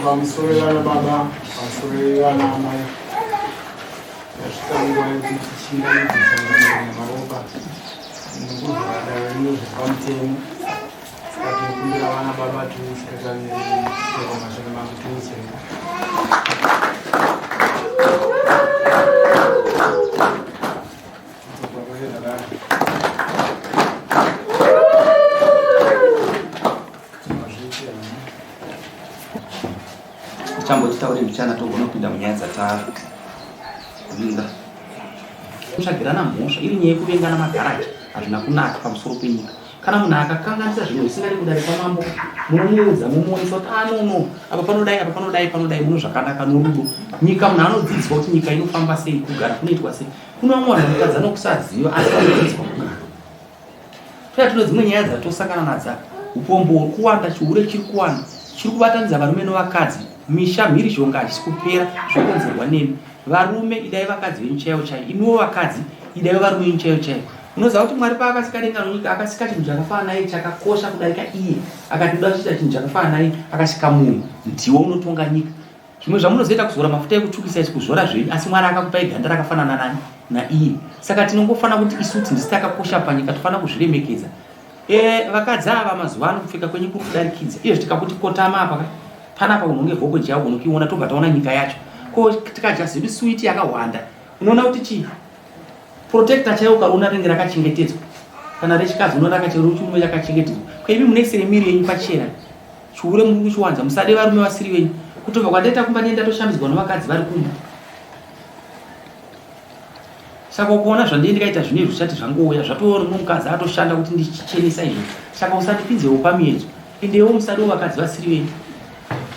Pamusoro vana baba, pamusoro vana amai. Yasvika nguva yekuti tichingamidze sangano nemaropa. Nokuvhara rinozvi pamutemo. Saka tinokumbira vana baba tiusikatani chero mambo tiuse. Tichambotitaure mbichana togona kupinda munyaya dzatavinga. Kutsvagirana mhosva iri nyaya yekuvengana magaraji hazvina kunaka pamusoro penyika. Kana munhu akakanganisa zvinhu zvisingadi kudare kwamambo, munomuudza momuonesa kuti ah no no, apa panodai apa panodai panodai muno zvakanaka norudo. Nyika munhu anodzidziswa kuti nyika inofamba sei, kugara kunoitwa sei. Kuno vamwe vanhu vanotadza nokusaziva asi vanodzidziswa kugara. Toya tino dzimwe nyaya dzatosangana nadzo apa. Upombo huri kuwanda, chihure chiri kuwanda, chiri kubatanidza varume novakadzi, misha mhirizhonga hachisi kupera zvokonzerwa nemi. Varume idai vakadzi venyu chaivo chaivo, imiwo vakadzi idai varume venyu chaivo chaivo. Unoziva kuti Mwari paakasika denga nonyika akasika chinhu chakafanana naye chakakosha kudarika iye. Akati ndoda kuita chinhu chakafanana naye akasika munhu. Ndiwe unotonga nyika. Zvimwe zvamunozoita kuzora mafuta ekutsvukisa izvi kuzora zvenyu asi Mwari akakupai ganda rakafanana nani naiye. Saka tinongofanira kuti isu kuti ndisu takakosha panyika tofanira kuzviremekedza. E, vakadzi ava mazuva ano kupfeka kwenyu kuri kudarikidza. Izvo tikakuti kotama apa ka panapa unonge vhoko javo unokiona tobva taona nyika yacho. Ko tikadya zedu suwiti yakawanda unoona kuti chii? Protector chaiwo ukaona rinenge rakachengetedzwa kana rechikadzi unoona rakachirume rakachengetedzwa. Ko imi munoisire miri yenyu pachena chihure muri kuchiwanza musade varume vasiri venyu. Kutobva kwandaita kumba ndiye ndatoshambidzwa nevakadzi vari kumba. Saka ukaona zvandiye ndikaita zvino izvi zvichati zvangouya zvatoona mumwe mukadzi atoshanda kuti ndichichenesa izvo. Saka usandipinzewo pamiedzo. Endewo musadewo vakadzi vasiri venyu.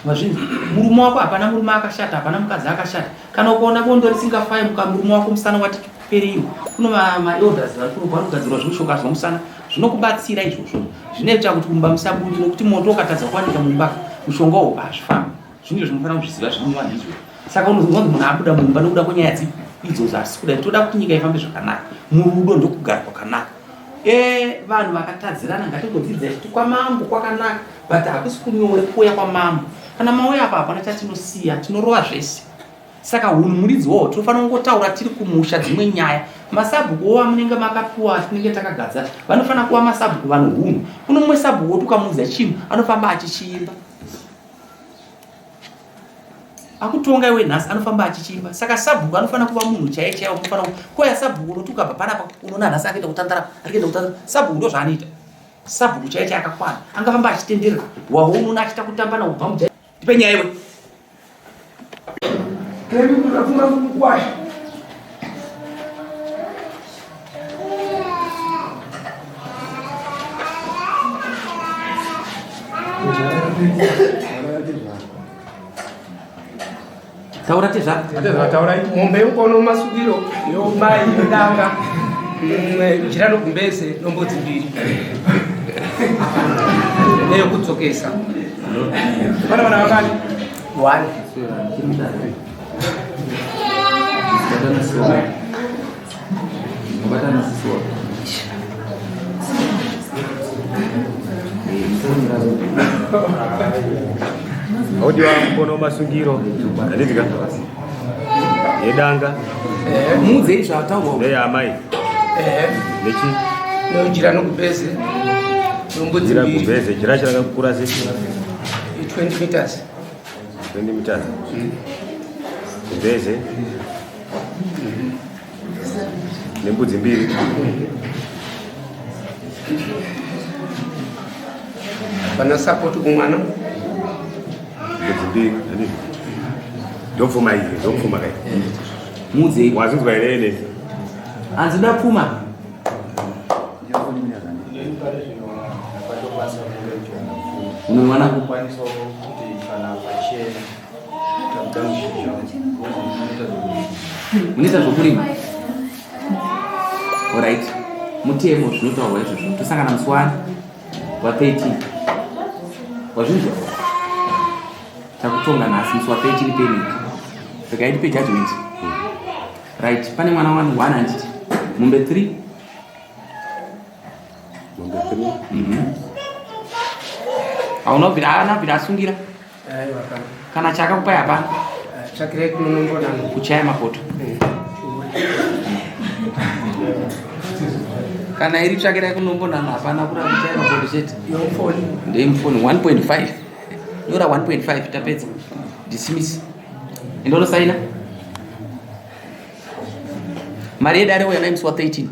Mazvinzwa? Murume wako hapana murume akashata, hapana mukadzi akashata. Kana ukaona bondo risingafayi muka murume wako musana wati pereiwo. Kuno ma, ma elders vari kuno vanogadzirwa zvimushoka zvomusana zvinokubatsira izvozvo. Zvinoita kuti mumba musabude nokuti moto ukatadza kuwanika mumba mushonga uwo hazvifambi. Zvinhu zvinofanira kuzviziva zvinomuvanhu izvozvo. Saka unozonzwa kuti munhu abuda mumba nokuda kwenyaya dzipi idzodzo asi kuda toda kuti nyika ifambe zvakanaka. Murudo ndokugara kwakanaka. E, vanhu vakatadzirana ngatingodzidzai kuti kwamambo kwakanaka but hakusi kunyore kuuya kwamambo. Kana mauya apa hapana chatinosiya, tinorova zvese. Saka hunhu muridzi wawo tinofanira kungotaura tiri kumusha dzimwe nyaya. Masabhuku wo amunenge makapiwa atinenge takagadza vanofanira kuva masabhuku vano hunhu. Kuno mumwe sabhuku woti ukamuudza chinhu anofamba achichiimba. Akutonga iwe nhasi anofamba achichimba. Saka sabhuku anofanira kuva munhu chaiye chaiye unofanira koya sabhuku unoti ukabva panapa unoona nhasi akuenda kutandara ari kuenda kutandara. Sabhuku ndozvaanoita. Sabhuku chaiye chaiye akakwana. Angafamba achitenderera. Waho unoona achiita kutamba na kubva mujai. Tipe nyaya iwe. Kemi kunafunga kukwasha. Taura tezvara. Tezvara taura mombe yokono masukiro yomai yodanga jira nogumbeze nombodzi mbiri neyokudzokesa pana vana vakati one Audiwa mukono masungiro handitika yedanga muudzei zvataurwa neya amai nechi nojira nokubheze nombudzi jira mbiri gumbeze jira chirakakura sei 20 meters 20 meters gumbeze nembudzi mbiri pana sapoti kumwana mbudzi mbiri handizvo ndopfuma iyi ndopfuma kai Muudzei. Wazvinzwa here ene? Hanzi uda pfuma. Unoiwana kukwanisawo kuti kana pachena tabuda mushizha munoita zvokurima. Alright. Mutemo zvinotaurwa izvozvo. Tosangana musi wani wa 13. Wazvinzwa? Takutonga nhasi musi wa 13 payment. Regai tipe judgment. Right, pane mwana wani 1 handiti. Mombe 3. Mombe 3. Hauna kubvira haana kubvira asungira. Aiwa kana. Kana chakakupai hapana. Tsvakirai kunonombonano. Kuchaya mapoto. Kana iri tsvakirai kunombonano hapana kura kuchaya mapoto chete. Yomufoni. Ndeyemufoni 1.5. Nyora 1.5 tapedza. Dismiss. Enda unosaina. Mari yedare uya nayo musi wa 13.